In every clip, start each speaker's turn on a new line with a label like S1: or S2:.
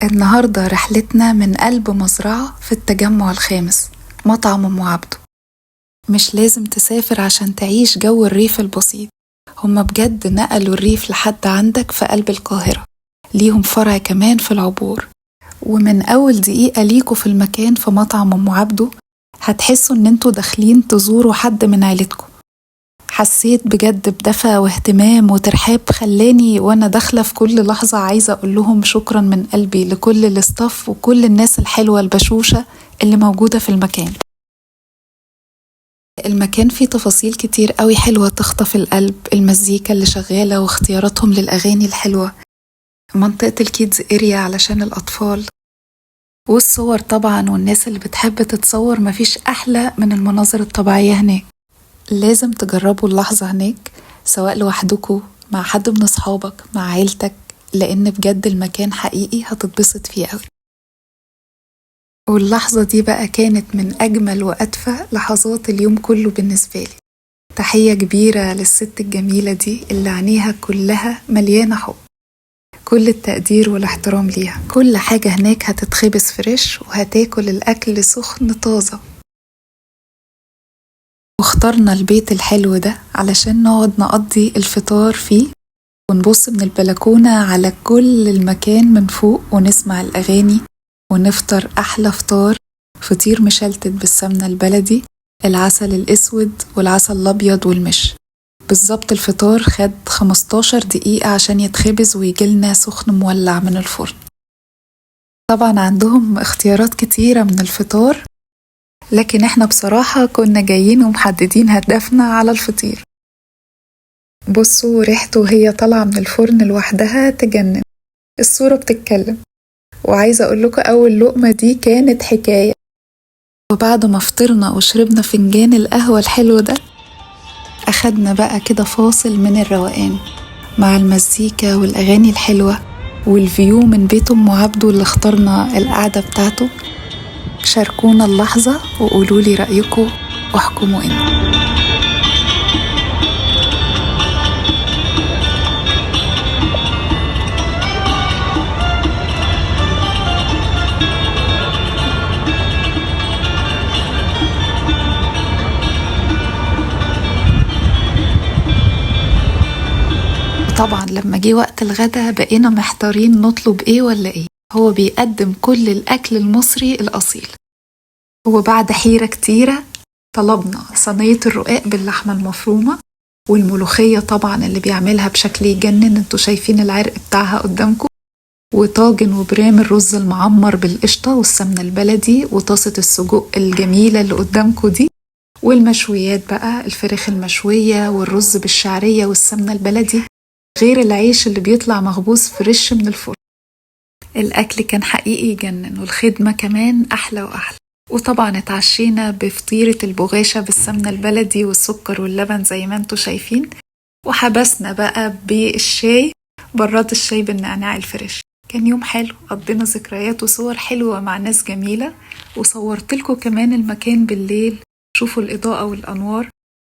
S1: النهاردة رحلتنا من قلب مزرعة في التجمع الخامس، مطعم أم عبده. مش لازم تسافر عشان تعيش جو الريف البسيط، هما بجد نقلوا الريف لحد عندك في قلب القاهرة. ليهم فرع كمان في العبور. ومن أول دقيقة ليكوا في المكان في مطعم أم عبده هتحسوا إن انتوا داخلين تزوروا حد من عيلتكم. حسيت بجد بدفى واهتمام وترحاب خلاني وانا داخلة في كل لحظة عايزة اقول لهم شكرا من قلبي لكل ال staff وكل الناس الحلوة البشوشة اللي موجودة في المكان. المكان فيه تفاصيل كتير قوي حلوة تخطف القلب، المزيكا اللي شغالة واختياراتهم للأغاني الحلوة، منطقة ال kids area علشان الأطفال، والصور طبعا، والناس اللي بتحب تتصور مفيش أحلى من المناظر الطبيعية هناك. لازم تجربوا اللحظة هناك، سواء لوحدكوا، مع حد من أصحابك، مع عيلتك، لأن بجد المكان حقيقي هتتبسط فيه قوي. واللحظة دي بقى كانت من أجمل وأدفى لحظات اليوم كله بالنسبة لي. تحية كبيرة للست الجميلة دي اللي عينيها كلها مليانة حب، كل التقدير والاحترام ليها. كل حاجة هناك هتتخبز fresh وهتاكل الأكل سخن طازة. واخترنا البيت الحلو ده علشان نقعد نقضي الفطار فيه ونبص من البلكونة على كل المكان من فوق ونسمع الأغاني ونفطر أحلى فطار، فطير مشلتت بالسمنة البلدي، العسل الأسود والعسل الأبيض والمش. بالظبط الفطار خد 15 دقيقة عشان يتخبز ويجيلنا سخن مولع من الفرن. طبعا عندهم اختيارات كتيرة من الفطار، لكن احنا بصراحة كنا جايين ومحددين هدفنا على الفطير. بصوا ريحته وهي طالعة من الفرن لوحدها تجنن، الصورة بتتكلم. وعايزة اقول لكم اول لقمة دي كانت حكاية. وبعد ما فطرنا وشربنا فنجان القهوة الحلو ده، اخدنا بقى كده فاصل من الروقان مع المزيكا والاغاني الحلوة وال view من بيت ام عبده اللي اخترنا القعدة بتاعته. شاركونا اللحظة وقولوا لي رأيكم واحكموا انتوا. طبعا لما جه وقت الغدا بقينا محتارين نطلب ايه ولا ايه. هو بيقدم كل الأكل المصري الأصيل. وبعد حيرة كتيرة طلبنا صينية الرقاق باللحمة المفرومة والملوخية طبعا اللي بيعملها بشكل يجنن، انتوا شايفين العرق بتاعها قدامكم، وطاجن وبرام الرز المعمر بالقشطة والسمنة البلدي، وطاسة السجق الجميلة اللي قدامكم دي، والمشويات بقى الفراخ المشوية والرز بالشعرية والسمنة البلدي، غير العيش اللي بيطلع مخبوز fresh من الفرن. الأكل كان حقيقي يجنن، والخدمة كمان أحلى وأحلى. وطبعا اتعشينا بفطيرة البغاشة بالسمنة البلدي والسكر واللبن زي ما انتوا شايفين، وحبسنا بقى بالشاي، براد الشاي بالنعناع ال fresh. كان يوم حلو، قضينا ذكريات وصور حلوة مع ناس جميلة، وصورت لكم كمان المكان بالليل، شوفوا الإضاءة والأنوار.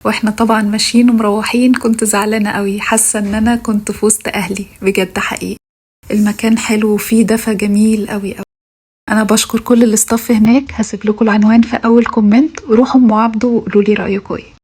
S1: واحنا طبعا ماشيين ومروحين كنت زعلانة قوي، حاسة ان انا كنت في وسط اهلي بجد حقيقي. المكان حلو وفيه دفى جميل قوي قوي. انا بشكر كل ال staff هناك، هسيب لكم العنوان في اول comment. روحوا ام عبده وقولوا لي رايكم ايه.